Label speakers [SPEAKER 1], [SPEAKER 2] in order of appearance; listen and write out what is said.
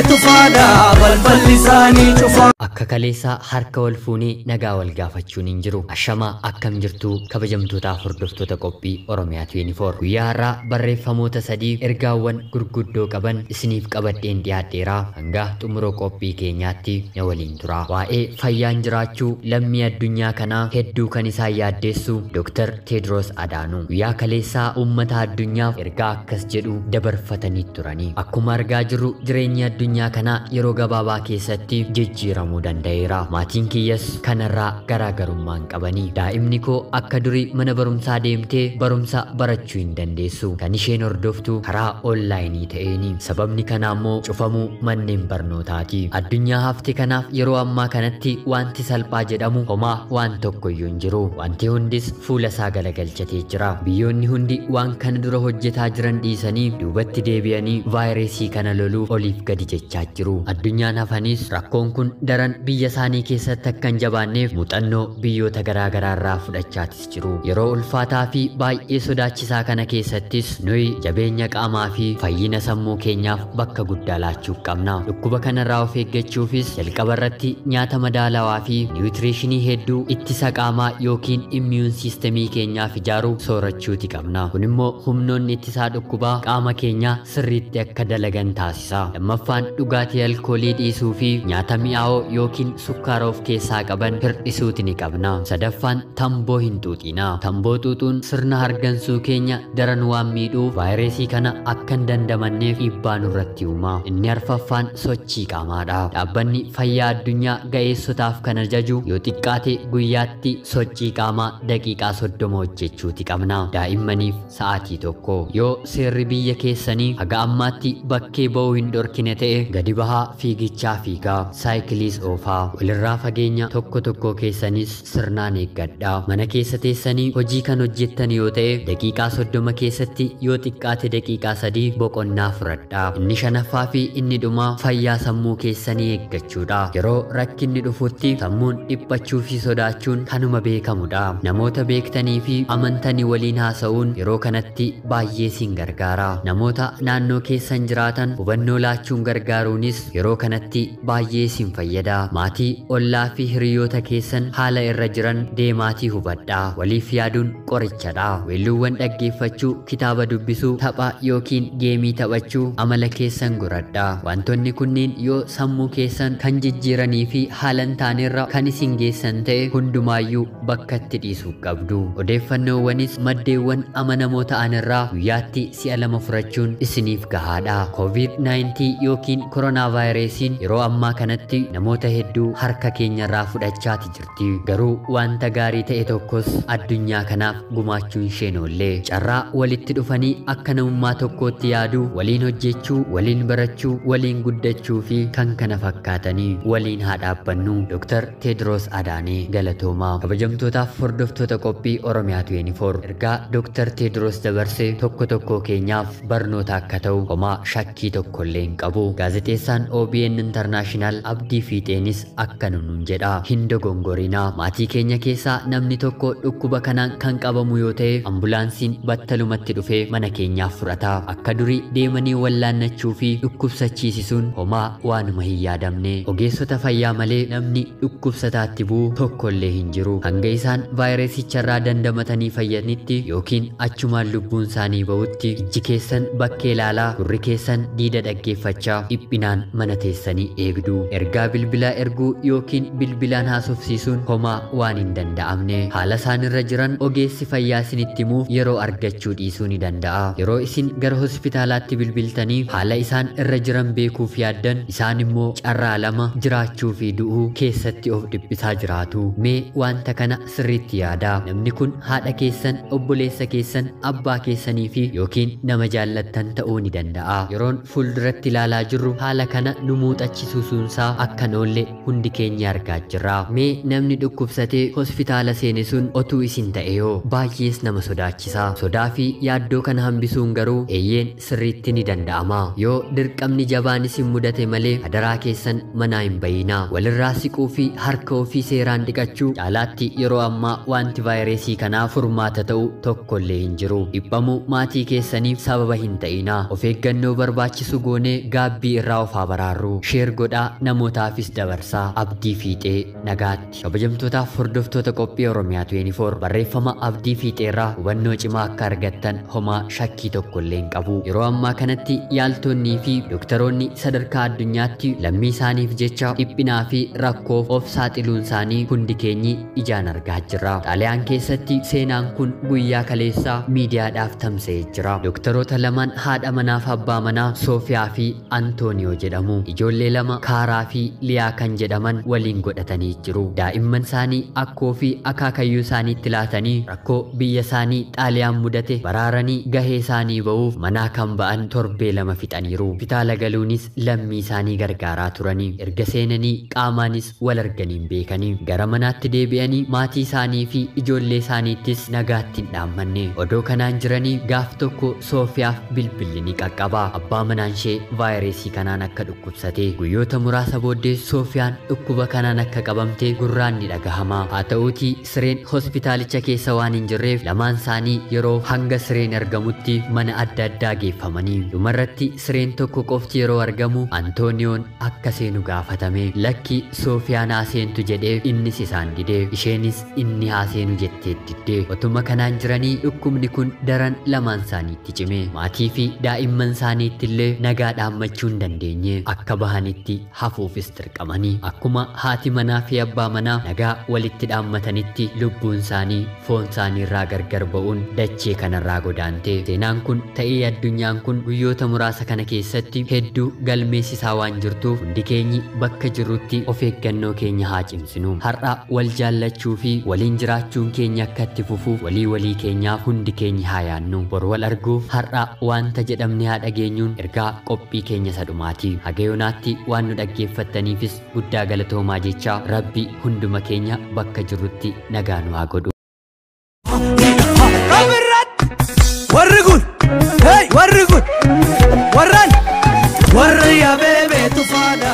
[SPEAKER 1] Tufaadha balballi isaanii cufaa.
[SPEAKER 2] Akka kaleessaa harka wal fuunee nagaa wal gaafachuun hin jiru. Ashamaa, akkam jirtuu kabajamtootaaf hordoftoota qophii Oromiyaa 24? Guyyaa har'aa barreeffamoota sadii ergaawwan gurguddoo qaban isiniif qabadheen dhiyaadheeraa, hanga xumura qophii keenyaatti na waliin tura. Waa'ee fayyaan jiraachuu lammii addunyaa kanaa hedduu kan isaan yaaddeessu Dr. Teedros Adaanuu guyyaa kaleessaa uummata addunyaaf ergaa akkas jedhu dabarfatanii turanii. Akkuma argaa jirru, jireenyi addunyaa kanaa yeroo gabaabaa keessatti jijjiiramuu danda'eera. Maatiin kiyyas kanarraa garaagarummaa hin qabanii. Daa'imni koo akka durii mana barumsaa deemtee barumsa barachuu hin dandeessu. Kan isheen hordoftu karaa onlaayinii ta'eeni. Sababni kanaa immoo cufamuu manneen barnootaati. Addunyaa hafte kanaaf yeroo ammaa kanatti wanti salphaa jedhamu homaa waan tokko iyyuu hin jiru. Wanti hundis fuula isaa galagalchatee jira. Biyyoonni hundi waan kana dura hojjetaa jiran dhiisanii duubatti deebi'anii vaayirasii kana loluuf oliif gadi jechaa jiru. Addunyaan hafanis rakkoon kun daran biyya isaanii keessatti akka hin jabaanneef muuxannoo biyyoota garaa garaa irraa fudhachaatis jiru. Yeroo ulfaataa fi baay'ee sodaachisaa kana keessattis nuyi jabeenya qaamaa fi fayyina sammuu keenyaaf bakka guddaa laachuu qabna. Dhukkuba kanarraa of eeggachuufis jalqaba irratti nyaata madaalawaa fi niwutiriishinii hedduu ittisa qaamaa yookiin immiyuun siistemii keenyaaf ijaaru soorachuuti qabna. Kun immoo humnoonni ittisaa dhukkubaa qaama keenyaa sirriitti akka dalagan taasisa. Lammaffaan, dhugaatii alkoolii dhiisuu fi nyaata mi'aawoo yookiin sukkaara of keessaa qaban hir'isuuti ni qabna. Sadaffaan, tamboo hin xuuxina. Tamboo xuuxuun sirna hargansuu keenya daran waan miidhuuf vaayirasii kana akka hin dandamanneef dhiibbaa nurratti uuma. Inni arfaffaan sochii qaamaadha. Dhaabbanni fayyaa addunyaa ga'eessotaaf kan ajaju yoo xiqqaate guyyaatti sochii qaamaa daqiiqaa 30 hojjechuuti qabna. Daa'immaniif sa'aatii 1. Yoo seerri biyya keessanii haga ammaatti bakkee ba'uu hin dhorkine ta'e, gadi bahaa fiigichaa fiigaa, saayikiliis oofaa, walirraa fageenya tokko tokko keessanis sirnaan eeggadhaa. Mana keessa teessanii hojii kan hojjettan yoo ta'e, daqiiqaa 30 keessatti yoo xiqqaate daqiiqaa 3 boqonnaa fudhadhaa. Inni shanaffaa fi inni dhumaa fayyaa sammuu keessanii eeggachuudha. Yeroo rakkinni dhufutti sammuun dhiphachuu fi sodaachuun kanuma beekamudha. Namoota beektanii fi amantanii waliin haasa'uun yeroo kanatti baay'ee sin gargaara. Namoota naannoo keessan jiraatan hubannoo laachuun gargaaruunis yeroo kanatti baay'ee sin fayyada. Maatii, ollaa fi hiriyoota keessan haala irra jiran deemaatii hubadhaa. Waliif yaaduun qorichadha. Weelluuwwan dhaggeeffachuu, kitaaba dubbisuu, tapha yookiin geemii taphachuu amala keessan godhadhaa. Wantoonni kunneen yoo sammuu keessan kan jijjiiranii fi haala hin taanerra kan isin geessan ta'e, hundumaayyuu bakkatti dhiisuu qabdu. Odeeffannoowwanis maddeewwan amanamoo ta'an irraa guyyaatti si'a 2 fudhachuun isiniif gahaadha. COVID-19 yookiin koronaa vaayirasiin yeroo ammaa kanatti namoota hedduu harka keenyarraa fudhachaati jirti. Garuu wanta gaarii ta'e tokkos addunyaa kanaaf gumaachuun isheen oollee. Carraa walitti dhufanii akka namummaa tokkootti yaaduu, waliin hojjechuu, waliin barachuu, waliin guddachuu fi kan kana fakkaatanii waliin haa dhaabbannu. Dr. Teedros Adaanee, galatoomaa. Kabajamtootaaf hordoftoota qophii Oromiyaa 24, ergaa Dr. Teedros dabarse tokko tokko keenyaaf barnoota akka ta'u homaa shakkii tokko illee hin qabu. Gaazexeessaan OBN International Abdii Fiixeenis akka nuun jedha. Hin dogongorinaa. Maatii keenya keessaa namni tokko dhukkuba kanaan kan qabamu yoo ta'e, ambulaansiin battalumatti dhufee mana keenyaaf fudhata. Akka durii deemanii wallaannachuu fi dhukkubsachiisisuun homaa waanuma hin yaadamne. Ogeessota fayyaa malee namni dhukkubsataatti bu'u tokko illee hin jiru. Hanga isaan vaayirasicharraa dandamatanii fayyanitti yookiin achumaan lubbuun isaanii ba'utti, ijji keessan bakkee ilaalaa, gurri keessan diida dhaggeeffachaa dhiphinaan mana teessanii eegdu. Ergaa bilbilaa erguu yookiin bilbilaan haasofsiisuun homaa waan hin danda'amne. Haala isaan irra jiran ogeessi fayyaa isinitti himuuf yeroo argachuu dhiisuu ni danda'a. Yeroo isin gara hospitaalaatti bilbiltanii haala isaan irra jiran beekuuf yaaddan, isaan immoo carraa lama, jiraachuu fi du'uu keessatti of dhiphisaa jiraatu. Mee wanta kana sirriitti yaadaa. Namni kun haadha keessan, obboleessa keessan, abbaa keessanii fi yookiin nama jaallattan ta'uu ni danda'a. Yeroon fuulduratti ilaalaa jirru haala kana nu muuxachisuusuunsaa akka hin oolle oolle hundi keenya argaa jirra. Mee namni dhukkubsatee hospitaala seene sun otuu isin ta'e yoo baay'ees nama sodaachisa. Sodaa fi yaaddoo kana hambisuun garuu eeyyeen sirriitti ni danda'ama. Yoo dirqamni jabaan isin mudate malee adaraa keessan manaa hin bayinaa. Walirraa siquu fi harka ofii seeraan dhiqachuu caalaatti yeroo ammaa wanti vaayirasii kanaaf furmaata ta'u tokkollee hin jiru. Dhiphamuu maatii keessaniif sababa hin ta'inaa. Of eeggannoo barbaachisu goonee gaabbii irraa of haa baraarru. Sheer godhaa, namootaafis dabarsaa. Abdii Fiixee nagaatti. Kabajamtootaaf hordoftoota qophii Oromiyaa 24 barreeffama Abdii Fiixee irraa hubannoo cimaa akka argattan homaa shakkii tokkollee hin qabu. Yeroo ammaa kanatti yaaltonnii fi dooktaroonni sadarkaa addunyaatti lammii isaaniif jecha dhiphinaa fi rakkoof of saaxiluun isaanii hundi keenyi ijaan argaa jirra. Xaaliyaan keessatti seenaan kun guyyaa kaleessaa miidiyaadhaaf tamsa'ee jira. Dooktaroota lamaan haadha manaaf abbaa manaa Soofiyaa fi Antooniyoo jedhamu. Ijoollee lama Kaaraa fi Liyaa kan jedhaman waliin godhatanii jiru. Daa'imman isaanii akkoo fi akaakayyuu isaaniitti laatanii rakkoo biyya isaanii Xaaliyaan mudate baraaranii gahee isaanii ba'uuf manaa kan ba'an torbee 2 fixaniiru. Hospitaala galuunis lammii isaanii gargaaraa turanii. Erga seenanii qaamaanis wal arganii hin beekanii. Gara manaatti deebi'anii maatii isaanii fi ijoollee isaaniittis nagaatti hin dhaammanne. Odoo kanaan jiranii gaaf tokko Soofiyaaf bilbilli ni qaqqaba. Abbaa manaan ishee vaayirasii kanaan akka dhukkubsate. Guyyoota muraasa booddee Soofiyaan dhukkuba kanaan akka qabamte gurraan ni dhagahama. Haa ta'uutii sireen hospitaalicha keessa waan hin jirreef lamaan isaanii yeroo hanga sireen argamutti mana adda addaa geeffamanii. Dhumarratti sireen tokko qofti yeroo argamu Antooniyoon akka seenu gaafatame. Lakki Soofiyaan haa seentu jedhee innis isaan dide. Isheenis inni haa seenu jettee didde. Otuma kanaan jiranii dhukkubni kun daran lamaan isaaniitti cime. Maatii fi daa'imman isaaniitti illee nagaa dhaammachuu hin dandeenye. Akka bahanitti hafuufis dirqamanii. Akkuma haati manaa fi abbaa manaa nagaa walitti dhaammatanitti lubbuun isaanii foon isaanii irraa gargar ba'uun dachee kanarraa godaante. Seenaan kun ta'ee addunyaan kun guyyoota muraasa kana keessatti hedduu galmeessisaa waan jirtuuf hundi keenyi bakka jirrutti of eeggannoo keenya haa cimsinu. Har'a wal jaallachuu fi waliin jiraachuun keenya akka itti fufuuf walii walii keenyaaf hundi keenya haa yaannu. Bor wal arguuf har'a wanta jedhamne haa dhageenyuun ergaa qophii keenya isa dhumaati. Haga yoonaatti waan nu dhaggeeffattaniifis guddaa galatoomaa jecha Rabbi hunduma keenya bakka jirrutti nagaa nu haa godhu.
[SPEAKER 1] Warri kun, hey, warri kun, warran, warri yaabee beetu faana.